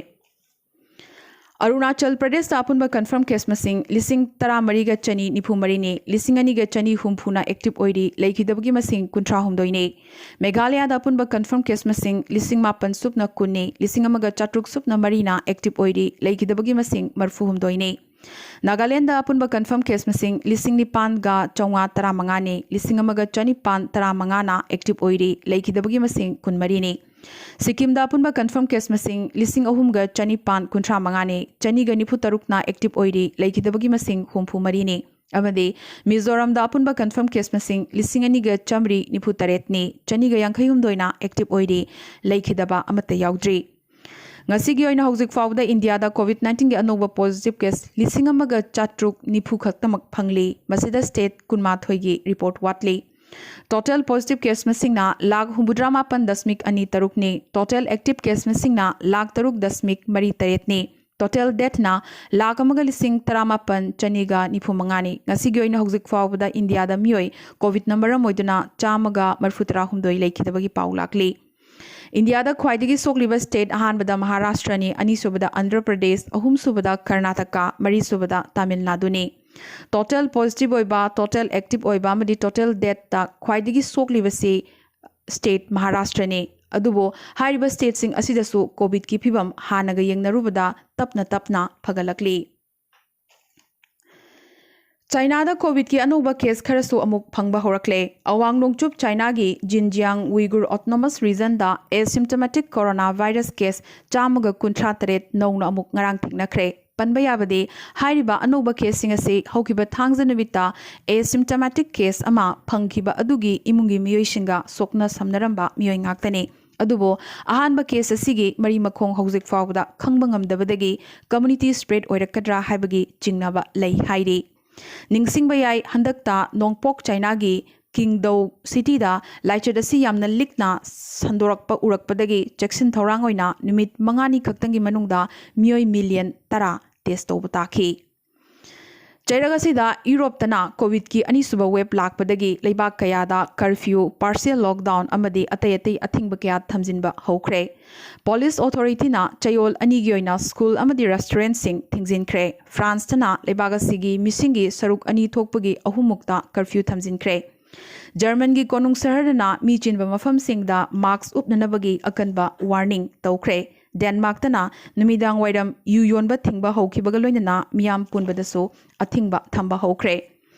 ꯑꯔꯨꯅꯥꯆꯜ ꯄ꯭ꯔꯗꯦꯁꯇ ꯑꯄꯨꯟꯕ ꯀꯟꯐꯔꯝ ꯀꯦꯁ ꯃꯁꯤꯡ ꯂꯤꯁꯤꯡ ꯇꯔꯥꯃꯔꯤꯒ ꯆꯅꯤ ꯅꯤꯐꯨ ꯃꯔꯤꯅꯤ꯫ ꯂꯤꯁꯤꯡ ꯑꯅꯤꯒ ꯆꯅꯤ ꯍꯨꯝꯐꯨꯅ ꯑꯦꯛꯇꯤꯚ ꯑꯣꯏꯔꯤ꯫ ꯂꯩꯈꯤꯗꯕꯒꯤ ꯃꯁꯤꯡ ꯀꯨꯟꯊ꯭ꯔꯥ ꯍꯨꯝꯗꯣꯏꯅꯤ꯫ ꯃꯦꯘꯥꯂꯌꯥꯗ ꯑꯄꯨꯟꯕ ꯀꯟꯐꯔꯝ ꯀꯦꯁ ꯃꯁꯤꯡ ꯂꯤꯁꯤꯡ ꯃꯥꯄꯟ ꯁꯨꯞꯅ ꯀꯨꯟꯅꯤ꯫ ꯂꯤꯁꯤꯡ ꯑꯃꯒ ꯆꯥꯇ꯭ꯔꯨꯛ ꯁꯨꯞꯅ ꯃꯔꯤꯅ ꯑꯦꯛꯇꯤꯚ ꯑꯣꯏꯔꯤ꯫ ꯂꯩꯈꯤꯗꯕꯒꯤ ꯃꯁꯤꯡ ꯃꯔꯤꯐꯨ ꯍꯨꯝꯗꯣꯏꯅꯤ꯫ ꯅꯥꯒꯥꯂꯦꯟꯗ ꯑꯄꯨꯟꯕ ꯀꯟꯐꯔꯝ ꯀꯦꯁ ꯃꯁꯤꯡ ꯂꯤꯁꯤꯡ ꯅꯤꯄꯥꯟꯒ ꯆꯥꯝꯃꯉꯥ ꯇꯔꯥꯃꯉꯥꯅꯤ꯫ ꯂꯤꯁꯤꯡ ꯑꯃꯒ ꯆꯅꯤꯄꯥꯟ ꯇꯔꯥꯃꯉꯥꯅ ꯑꯦꯛꯇꯤꯚ ꯑꯣꯏꯔꯤ꯫ ꯂꯩꯈꯤꯗꯕꯒꯤ ꯃꯁꯤꯡ ꯀꯨꯟꯃꯔꯤꯅꯤ꯫ ꯁꯤꯛꯀꯤꯝꯗ ꯑꯄꯨꯟꯕ ꯀꯟꯐꯔꯝ ꯀꯦꯁ ꯃꯁꯤꯡ ꯂꯤꯁꯤꯡ ꯑꯍꯨꯝꯒ ꯆꯅꯤꯄꯥꯟ ꯀꯨꯟꯊ꯭ꯔꯥ ꯃꯉꯥꯅꯤ꯫ ꯆꯅꯤꯒ ꯅꯤꯐꯨ ꯇꯔꯨꯛꯅ ꯑꯦꯛꯇꯤꯚ ꯑꯣꯏꯔꯤ꯫ ꯂꯩꯈꯤꯗꯕꯒꯤ ꯃꯁꯤꯡ ꯍꯨꯝꯐꯨ ꯃꯔꯤꯅꯤ꯫ ꯑꯃꯗꯤ ꯃꯤꯖꯣꯔꯥꯝꯗ ꯑꯄꯨꯟꯕ confirm case ꯃꯁꯤꯡ ꯂꯤꯁꯤꯡ ꯑꯅꯤꯒ ꯆꯥꯃꯔꯤ ꯅꯤꯐꯨ ꯇꯔꯦꯠꯅꯤ, ꯆꯅꯤꯒ ꯌꯥꯡꯈꯩ ꯍꯨꯝꯗꯣꯏꯅ active ꯑꯣꯏꯔꯤ, ꯂꯩꯈꯤꯗꯕ ꯑꯃꯠꯇ ꯌꯥꯎꯗ꯭ꯔꯤ꯫ ꯉꯁꯤꯒꯤ ꯑꯣꯏꯅ ꯍꯧꯖꯤꯛ ꯐꯥꯎꯕꯗ ꯏꯟꯗꯤꯌꯥꯗ COVID nineteenꯒꯤ ꯑꯅꯧꯕ positive case ꯂꯤꯁꯤꯡ ꯑꯃꯒ ꯆꯥꯇ꯭ꯔꯨꯛ ꯅꯤꯐꯨ ꯈꯛꯇꯃꯛ ꯐꯪꯂꯤ꯫ ꯃꯁꯤꯗ state ꯀꯨꯟꯃꯥꯊꯣꯏꯒꯤ report ꯋꯥꯠꯂꯤ꯫ Total positive case ꯃꯁꯤꯡꯅ ꯂꯥꯈ ꯍꯨꯝꯐꯨꯇꯔꯥ ꯃꯥꯄꯟ ꯗꯁꯃꯤꯛ ꯑꯅꯤ ꯇꯔꯨꯛꯅꯤ꯫ Total active case ꯃꯁꯤꯡꯅ ꯂꯥꯈ ꯇꯔꯨꯛ ꯗꯁꯃꯤꯛ ꯃꯔꯤ ꯇꯔꯦꯠꯅꯤ꯫ Total deathꯅ ꯂꯥꯈ ꯑꯃꯒ ꯂꯤꯁꯤꯡ ꯇꯔꯥꯃꯥꯄꯟ ꯆꯅꯤꯒ ꯅꯤꯐꯨ ꯃꯉꯥꯅꯤ꯫ ꯉꯁꯤꯒꯤ ꯑꯣꯏꯅ ꯍꯧꯖꯤꯛ ꯐꯥꯎꯕꯗ ꯏꯟꯗꯤꯌꯥꯗ ꯃꯤꯑꯣꯏ COVID number ꯑꯃ ꯑꯣꯏꯗꯨꯅ ꯆꯥꯝꯃꯒ ꯃꯔꯤꯐꯨꯇꯔꯥ ꯍꯨꯝꯗꯣꯏ ꯂꯩꯈꯤꯗꯕꯒꯤ ꯄꯥꯎ ꯂꯥꯛꯂꯤ꯫ ꯏꯟꯗꯤꯌꯥꯗ ꯈ꯭ꯋꯥꯏꯗꯒꯤ ꯁꯣꯛꯂꯤꯕ state ꯑꯍꯥꯟꯕꯗ ꯃꯍꯥꯔꯥꯁꯇ꯭ꯔꯅꯤ, ꯑꯅꯤꯁꯨꯕꯗ ꯑꯟꯙ꯭ꯔ ꯄ꯭ꯔꯗꯦꯁ, ꯑꯍꯨꯝꯁꯨꯕꯗ ꯀꯔꯅꯥꯇꯀꯥ, ꯃꯔꯤꯁꯨꯕꯗ ꯇꯥꯃꯤꯜ ꯅꯥꯗꯨꯅꯤ꯫ Total positive ꯑꯣꯏꯕ, total active ꯑꯣꯏꯕ ꯑꯃꯗꯤ total deathꯇ ꯈ꯭ꯋꯥꯏꯗꯒꯤ ꯁꯣꯛꯂꯤꯕꯁꯤ state ꯃꯍꯥꯔꯥꯁꯇ꯭ꯔꯅꯤ꯫ ꯑꯗꯨꯕꯨ ꯍꯥꯏꯔꯤꯕ stateꯁꯤꯡ ꯑꯁꯤꯗꯁꯨ COVIDꯀꯤ ꯐꯤꯕꯝ ꯍꯥꯟꯅꯒ ꯌꯦꯡꯅꯔꯨꯕꯗ ꯇꯞꯅ ꯇꯞꯅ ꯐꯒꯠꯂꯛꯂꯤ꯫ ꯆꯥꯏꯅꯥꯗ COVIDꯀꯤ ꯑꯅꯧꯕ case ꯈꯔꯁꯨ ꯑꯃꯨꯛ ꯐꯪꯕ ꯍꯧꯔꯛꯂꯦ꯫ ꯑꯋꯥꯡ ꯅꯣꯡꯆꯨꯞ ꯆꯥꯏꯅꯥꯒꯤ ꯖꯤꯟꯖꯤꯌꯥꯡ ꯎꯏꯒꯨꯔ autonomous regionꯗ asymptomatic coronavirus case ꯆꯥꯝꯃꯒ ꯀꯨꯟꯊ꯭ꯔꯥ ꯇꯔꯦꯠ ꯅꯧꯅ ꯑꯃꯨꯛ ꯉꯔꯥꯡ ꯊꯦꯡꯅꯈ꯭ꯔꯦ꯫ ꯄꯟꯕ ꯌꯥꯕꯗꯤ, ꯍꯥꯏꯔꯤꯕ ꯑꯅꯧꯕ caseꯁꯤꯡ ꯑꯁꯤ ꯍꯧꯈꯤꯕ ꯊꯥꯡꯖ ꯅꯨꯃꯤꯠꯇ asymptomatic case ꯑꯃ ꯐꯪꯈꯤꯕ ꯑꯗꯨꯒꯤ ꯏꯃꯨꯡꯒꯤ ꯃꯤꯑꯣꯏꯁꯤꯡꯒ ꯁꯣꯛꯅ ꯁꯝꯅꯔꯝꯕ ꯃꯤꯑꯣꯏ ꯉꯥꯛꯇꯅꯤ꯫ ꯑꯗꯨꯕꯨ ꯑꯍꯥꯟꯕ case ꯑꯁꯤꯒꯤ ꯃꯔꯤ ꯃꯈꯣꯡ ꯍꯧꯖꯤꯛ ꯐꯥꯎꯕꯗ ꯈꯪꯕ ꯉꯝꯗꯕꯗꯒꯤ community spread ꯑꯣꯏꯔꯛꯀꯗ꯭ꯔꯥ ꯍꯥꯏꯕꯒꯤ ꯆꯤꯡꯅꯕ ꯂꯩ ꯍꯥꯏꯔꯤ꯫ ꯅꯤꯡꯁꯤꯡꯕ ꯌꯥꯏ, ꯍꯟꯗꯛꯇ ꯅꯣꯡꯄꯣꯛ ꯆꯥꯏꯅꯥꯒꯤ ꯀꯤꯡꯗꯧ cityꯗ ꯂꯥꯏꯆꯠ ꯑꯁꯤ ꯌꯥꯝꯅ ꯂꯤꯛꯅ ꯁꯟꯗꯣꯔꯛꯄ ꯎꯔꯛꯄꯗꯒꯤ ꯆꯦꯛꯁꯤꯟ ꯊꯧꯔꯥꯡ ꯑꯣꯏꯅ ꯅꯨꯃꯤꯠ ꯃꯉꯥꯅꯤ ꯈꯛꯇꯪꯒꯤ ꯃꯅꯨꯡꯗ ꯃꯤꯑꯣꯏ million ꯇꯔꯥ test ꯇꯧꯕ ꯇꯥꯈꯤ꯫ ꯆꯩꯔꯛ ꯑꯁꯤꯗ ꯌꯨꯔꯣꯞꯇꯅ COVIDꯀꯤ ꯑꯅꯤꯁꯨꯕ wave ꯂꯥꯛꯄꯗꯒꯤ ꯂꯩꯕꯥꯛ ꯀꯌꯥꯗ curfew, partial lockdown ꯑꯃꯗꯤ ꯑꯇꯩ ꯑꯇꯩ ꯑꯊꯤꯡꯕ ꯀꯌꯥ ꯊꯝꯖꯤꯟꯕ ꯍꯧꯈ꯭ꯔꯦ꯫ Police authorityꯅ ꯆꯌꯣꯜ ꯑꯅꯤꯒꯤ ꯑꯣꯏꯅ school ꯑꯃꯗꯤ restaurantꯁꯤꯡ ꯊꯤꯡꯖꯤꯟꯈ꯭ꯔꯦ꯫ Franceꯇꯅ ꯂꯩꯕꯥꯛ ꯑꯁꯤꯒꯤ ꯃꯤꯁꯤꯡꯒꯤ ꯁꯔꯨꯛ ꯑꯅꯤ ꯊꯣꯛꯄꯒꯤ ꯑꯍꯨꯝꯃꯨꯛꯇ curfew ꯊꯝꯖꯤꯟꯈ꯭ꯔꯦ꯫ ꯖꯔꯃꯟꯒꯤ ꯀꯣꯅꯨꯡ ꯁꯍꯔꯗꯅ ꯃꯤ ꯆꯤꯟꯕ ꯃꯐꯝꯁꯤꯡꯗ mask ꯎꯞꯅꯅꯕꯒꯤ ꯑꯀꯟꯕ warning ꯇꯧꯈ꯭ꯔꯦ꯫ ꯗꯦꯟꯃꯥꯔꯛꯇꯅ ꯅꯨꯃꯤꯗꯥꯡ ꯋꯥꯏꯔꯝ ꯌꯨ ꯌꯣꯟꯕ ꯊꯤꯡꯕ ꯍꯧꯈꯤꯕꯒ ꯂꯣꯏꯅꯅ ꯃꯤꯌꯥꯝ ꯄꯨꯟꯕꯗꯁꯨ ꯑꯊꯤꯡꯕ ꯊꯝꯕ ꯍꯧꯈ꯭ꯔꯦ꯫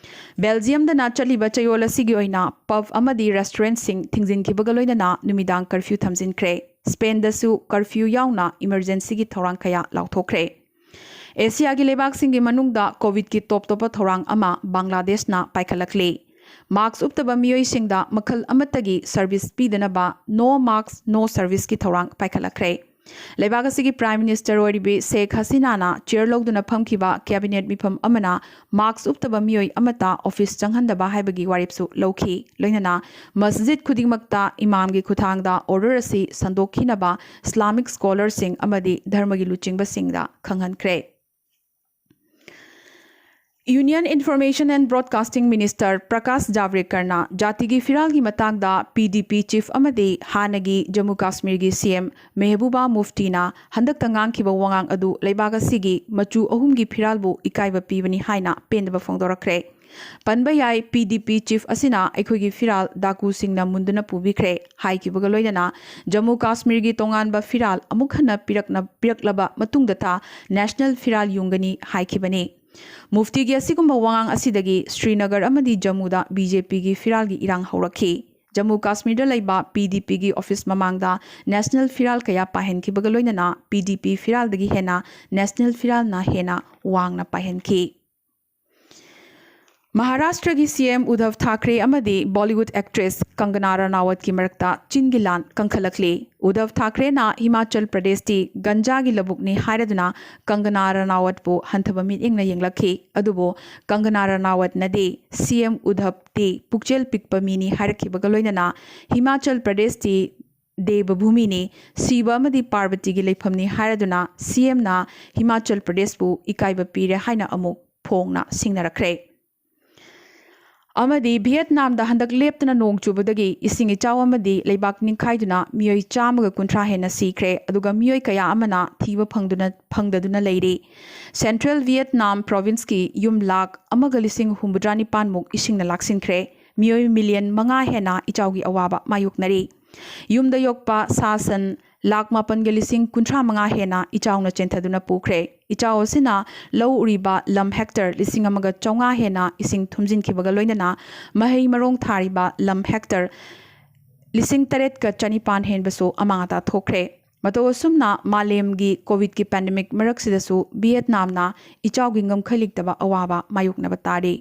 ꯕꯦꯜꯖꯤꯌꯝꯗꯅ ꯆꯠꯂꯤꯕ ꯆꯌꯣꯜ ꯑꯁꯤꯒꯤ ꯑꯣꯏꯅ pub ꯑꯃꯗꯤ restaurantꯁꯤꯡ ꯊꯤꯡꯖꯤꯟꯈꯤꯕꯒ ꯂꯣꯏꯅꯅ ꯅꯨꯃꯤꯗꯥꯡ curfew ꯊꯝꯖꯤꯟꯈ꯭ꯔꯦ꯫ ꯁ꯭ꯄꯦꯟꯗꯁꯨ curfew ꯌꯥꯎꯅ emergencyꯒꯤ ꯊꯧꯔꯥꯡ ꯀꯌꯥ ꯂꯥꯎꯊꯣꯛꯈ꯭ꯔꯦ꯫ ꯑꯦꯁꯤꯌꯥꯒꯤ ꯂꯩꯕꯥꯛꯁꯤꯡꯒꯤ ꯃꯅꯨꯡꯗ ꯀꯣꯚꯤꯗꯀꯤ ꯇꯣꯞ ꯇꯣꯞꯄ ꯊꯧꯔꯥꯡ ꯑꯃ ꯕꯪꯒ꯭ꯂꯥꯗꯦꯁꯅ ꯄꯥꯏꯈꯠꯂꯛꯂꯤ꯫ ꯃꯥꯁꯛ ꯎꯞꯇꯕ ꯃꯤꯑꯣꯏꯁꯤꯡꯗ ꯃꯈꯜ ꯑꯃꯠꯇꯒꯤ ꯁꯔꯚꯤꯁ ꯄꯤꯗꯅꯕ "No Mask, No Service"ꯀꯤ ꯊꯧꯔꯥꯡ ꯄꯥꯏꯈꯠꯂꯛꯈ꯭ꯔꯦ꯫ ꯂꯩꯕꯥꯛ ꯑꯁꯤꯒꯤ Prime Minister ꯑꯣꯏꯔꯤꯕꯤ ꯁꯦꯈ ꯍꯁꯤꯅꯥꯅ ꯆꯤꯌꯔ ꯂꯧꯗꯨꯅ ꯐꯝꯈꯤꯕ ꯀꯦꯕꯤꯅꯦꯠ ꯃꯤꯐꯝ ꯑꯃꯅ ꯃꯥꯁꯛ ꯎꯞꯇꯕ ꯃꯤꯑꯣꯏ ꯑꯃꯠꯇ ꯑꯣꯐꯤꯁ ꯆꯪꯍꯟꯗꯕ ꯍꯥꯏꯕꯒꯤ ꯋꯥꯔꯦꯞꯁꯨ ꯂꯧꯈꯤ꯫ ꯂꯣꯏꯅꯅ ꯃꯁꯖꯤꯗ ꯈꯨꯗꯤꯡꯃꯛꯇ ꯏꯃꯥꯝꯒꯤ ꯈꯨꯠꯊꯥꯡꯗ ꯑꯣꯔꯗꯔ ꯑꯁꯤ ꯁꯟꯗꯣꯛꯈꯤꯅꯕ ꯏꯁꯂꯥꯃꯤꯛ ꯁ꯭ꯀꯣꯂꯔꯁꯤꯡ ꯑꯃꯗꯤ ꯙꯔꯃꯒꯤ ꯂꯨꯆꯤꯡꯕꯁꯤꯡꯗ ꯈꯪꯍꯟꯈ꯭ꯔꯦ꯫ Union Information and Broadcasting Minister Prakash ꯖꯥꯚ꯭ꯔꯦꯀꯔꯅ ꯖꯥꯇꯤꯒꯤ ꯐꯤꯔꯥꯜꯒꯤ ꯃꯇꯥꯡꯗ ꯄꯤ ꯗꯤ ꯄꯤ ꯆꯤꯐ ꯑꯃꯗꯤ ꯍꯥꯟꯅꯒꯤ ꯖꯝꯃꯨ ꯀꯥꯁꯃꯤꯔꯒꯤ ꯁꯤ ꯑꯦꯝ ꯃꯦꯍꯕꯨꯕꯥ ꯃꯨꯐꯇꯤꯅ ꯍꯟꯗꯛꯇ ꯉꯥꯡꯈꯤꯕ ꯋꯥꯉꯥꯡ ꯑꯗꯨ ꯂꯩꯕꯥꯛ ꯑꯁꯤꯒꯤ ꯃꯆꯨ ꯑꯍꯨꯝꯒꯤ ꯐꯤꯔꯥꯜꯕꯨ ꯏꯀꯥꯏꯕ ꯄꯤꯕꯅꯤ ꯍꯥꯏꯅ ꯄꯦꯟꯗꯕ ꯐꯣꯡꯗꯣꯔꯛꯈ꯭ꯔꯦ꯫ ꯄꯟꯕ ꯌꯥꯏ, ꯄꯤ ꯗꯤ ꯄꯤ ꯆꯤꯐ ꯑꯁꯤꯅ ꯑꯩꯈꯣꯏꯒꯤ ꯐꯤꯔꯥꯜ ꯗꯥꯀꯨꯁꯤꯡꯅ ꯃꯨꯟꯗꯨꯅ ꯄꯨꯕꯤꯈ꯭ꯔꯦ ꯍꯥꯏꯈꯤꯕꯒ ꯂꯣꯏꯅꯅ ꯖꯝꯃꯨ ꯀꯥꯁꯃꯤꯔꯒꯤ ꯇꯣꯉꯥꯟꯕ ꯐꯤꯔꯥꯜ ꯑꯃꯨꯛ ꯍꯟꯅ ꯄꯤꯔꯛꯅ-, ꯄꯤꯔꯛꯂꯕ ꯃꯇꯨꯡꯗꯇ ꯅꯦꯁꯅꯦꯜ ꯐꯤꯔꯥꯜ ꯌꯨꯡꯒꯅꯤ ꯍꯥꯏꯈꯤꯕꯅꯤ꯫ ꯃꯨꯐꯇꯤꯒꯤ ꯑꯁꯤꯒꯨꯝꯕ ꯋꯥꯉꯥꯡ ꯑꯁꯤꯗꯒꯤ ꯁ꯭ꯔꯤꯅꯒꯔ ꯑꯃꯗꯤ ꯖꯝꯃꯨꯗ ꯕꯤ ꯖꯦ ꯄꯤꯒꯤ ꯐꯤꯔꯥꯜꯒꯤ ꯏꯔꯥꯡ ꯍꯧꯔꯛꯈꯤ꯫ ꯖꯝꯃꯨ ꯀꯥꯁꯃꯤꯔꯗ ꯂꯩꯕ ꯄꯤ ꯗꯤ ꯄꯤꯒꯤ ꯑꯣꯐꯤꯁ ꯃꯃꯥꯡꯗ ꯅꯦꯁꯅꯦꯜ ꯐꯤꯔꯥꯜ ꯀꯌꯥ ꯄꯥꯏꯍꯟꯈꯤꯕꯒ ꯂꯣꯏꯅꯅ ꯄꯤ ꯗꯤ ꯄꯤ ꯐꯤꯔꯥꯜꯗꯒꯤ ꯍꯦꯟꯅ ꯅꯦꯁꯅꯦꯜ ꯐꯤꯔꯥꯜꯅ ꯍꯦꯟꯅ ꯋꯥꯡꯅ ꯄꯥꯏꯍꯟꯈꯤ꯫ ꯃꯍꯥꯔꯥꯁꯇ꯭ꯔꯒꯤ ꯁꯤ ꯑꯦꯝ ꯎꯗꯙꯕ ꯊꯥꯀ꯭ꯔꯦ ꯑꯃꯗꯤ ꯕꯣꯂꯤꯋꯨꯗ ꯑꯦꯛꯇ꯭ꯔꯦꯁ ꯀꯪꯒꯅꯥ ꯔꯅꯥꯋꯠꯀꯤ ꯃꯔꯛꯇ ꯆꯤꯟꯒꯤ ꯂꯥꯟ ꯀꯟꯈꯠꯂꯛꯂꯤ꯫ ꯎꯗꯙꯕ ꯊꯥꯀ꯭ꯔꯦꯅ ꯍꯤꯃꯥꯆꯜ ꯄ꯭ꯔꯗꯦꯁꯇꯤ ꯒꯟꯖꯥꯒꯤ ꯂꯧꯕꯨꯛꯅꯤ ꯍꯥꯏꯔꯗꯨꯅ ꯀꯪꯒꯅꯥ ꯔꯅꯥꯋꯠꯄꯨ ꯍꯟꯊꯕ ꯃꯤꯠꯌꯦꯡꯅ ꯌꯦꯡꯂꯛꯈꯤ꯫ ꯑꯗꯨꯕꯨ ꯀꯪꯒꯅꯥ ꯔꯅꯥꯋꯠꯅꯗꯤ ꯁꯤ ꯑꯦꯝ ꯎꯗꯙꯕꯇꯤ ꯄꯨꯛꯆꯦꯜ ꯄꯤꯛꯄ ꯃꯤꯅꯤ ꯍꯥꯏꯔꯛꯈꯤꯕꯒ ꯂꯣꯏꯅꯅ ꯍꯤꯃꯥꯆꯜ ꯄ꯭ꯔꯗꯦꯁꯇꯤ ꯗꯦꯕꯚꯨꯃꯤꯅꯤ, ꯁꯤꯕ ꯑꯃꯗꯤ ꯄꯥꯔꯕꯇꯤꯒꯤ ꯂꯩꯐꯝꯅꯤ ꯍꯥꯏꯔꯗꯨꯅ ꯁꯤ ꯑꯦꯝꯅ ꯍꯤꯃꯥꯆꯜ ꯄ꯭ꯔꯗꯦꯁꯄꯨ ꯏꯀꯥꯏꯕ ꯄꯤꯔꯦ ꯍꯥꯏꯅ ꯑꯃꯨꯛ ꯐꯣꯡꯅ ꯁꯤꯡꯅꯔꯛꯈ꯭ꯔꯦ꯫ ꯑꯃꯗꯤ ꯚꯤꯌꯦꯠꯅꯥꯝꯗ ꯍꯟꯗꯛ ꯂꯦꯞꯇꯅ ꯅꯣꯡ ꯆꯨꯕꯗꯒꯤ ꯏꯁꯤꯡ ꯏꯆꯥꯎ ꯑꯃꯗꯤ ꯂꯩꯕꯥꯛ ꯅꯤꯡꯈꯥꯏꯗꯨꯅ ꯃꯤꯑꯣꯏ ꯆꯥꯝꯃꯒ ꯀꯨꯟꯊ꯭ꯔꯥ ꯍꯦꯟꯅ ꯁꯤꯈ꯭ꯔꯦ, ꯑꯗꯨꯒ ꯃꯤꯑꯣꯏ ꯀꯌꯥ ꯑꯃꯅ ꯊꯤꯕ ꯐꯪꯗꯨꯅ, ꯐꯪꯗꯗꯨꯅ ꯂꯩꯔꯤ꯫ ꯁꯦꯟꯇ꯭ꯔꯦꯜ ꯚꯤꯌꯦꯠꯅꯥꯝ ꯄ꯭ꯔꯣꯚꯤꯟꯁꯀꯤ ꯌꯨꯝ ꯂꯥꯈ ꯑꯃꯒ ꯂꯤꯁꯤꯡ ꯍꯨꯝꯐꯨꯇꯔꯥ ꯅꯤꯄꯥꯟꯃꯨꯛ ꯏꯁꯤꯡꯅ ꯂꯥꯛꯁꯤꯟꯈ꯭ꯔꯦ꯫ ꯃꯤꯑꯣꯏ ꯃꯤꯂꯤꯌꯟ ꯃꯉꯥ ꯍꯦꯟꯅ ꯏꯆꯥꯎꯒꯤ ꯑꯋꯥꯕ ꯃꯥꯌꯣꯛꯅꯔꯤ꯫ ꯌꯨꯝꯗ ꯌꯣꯛꯄ ꯁꯥ ꯁꯟ ꯂꯥꯈ ꯃꯥꯄꯟꯒ ꯂꯤꯁꯤꯡ ꯀꯨꯟꯊ꯭ꯔꯥ ꯃꯉꯥ ꯍꯦꯟꯅ ꯏꯆꯥꯎꯅ ꯆꯦꯟꯊꯗꯨꯅ ꯄꯨꯈ꯭ꯔꯦ꯫ ꯏꯆꯥꯎ ꯑꯁꯤꯅ ꯂꯧ ꯎꯔꯤꯕ ꯂꯝ ꯍꯦꯛꯇꯔ ꯂꯤꯁꯤꯡ ꯑꯃꯒ ꯆꯥꯝꯃꯉꯥ ꯍꯦꯟꯅ ꯏꯁꯤꯡ ꯊꯨꯝꯖꯤꯟꯈꯤꯕꯒ ꯂꯣꯏꯅꯅ ꯃꯍꯩ ꯃꯔꯣꯡ ꯊꯥꯔꯤꯕ ꯂꯝ ꯍꯦꯛꯇꯔ ꯂꯤꯁꯤꯡ ꯇꯔꯦꯠꯀ ꯆꯅꯤꯄꯥꯟ ꯍꯦꯟꯕꯁꯨ ꯑꯃꯥꯡ ꯑꯇꯥ ꯊꯣꯛꯈ꯭ꯔꯦ꯫ ꯃꯇꯧ ꯑꯁꯨꯝꯅ ꯃꯥꯂꯦꯝꯒꯤ ꯀꯣꯚꯤꯗꯀꯤ ꯄꯦꯟꯗꯦꯃꯤꯛ ꯃꯔꯛꯁꯤꯗꯁꯨ ꯚꯤꯌꯦꯠꯅꯥꯝꯅ ꯏꯆꯥꯎꯒꯤ ꯉꯝꯈꯩ ꯂꯩꯇꯕ ꯑꯋꯥꯕ ꯃꯥꯌꯣꯛꯅꯕ ꯇꯥꯔꯤ꯫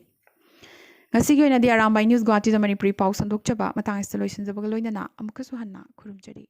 ꯉꯁꯤꯒꯤ ꯑꯣꯏꯅꯗꯤ ꯑꯔꯥꯝꯕꯥꯏ ꯅ꯭ꯌꯨꯁ ꯒꯨꯋꯥꯍꯥꯇꯤꯗ ꯃꯅꯤꯄꯨꯔꯤ ꯄꯥꯎ ꯁꯟꯗꯣꯛꯆꯕ ꯃꯇꯥꯡ ꯑꯁꯤꯗ ꯂꯣꯏꯁꯤꯟꯖꯕꯒ ꯂꯣꯏꯅꯅ ꯑꯃꯨꯛꯀꯁꯨ ꯍꯟꯅ ꯈꯨꯔꯨꯝꯖꯔꯤ꯫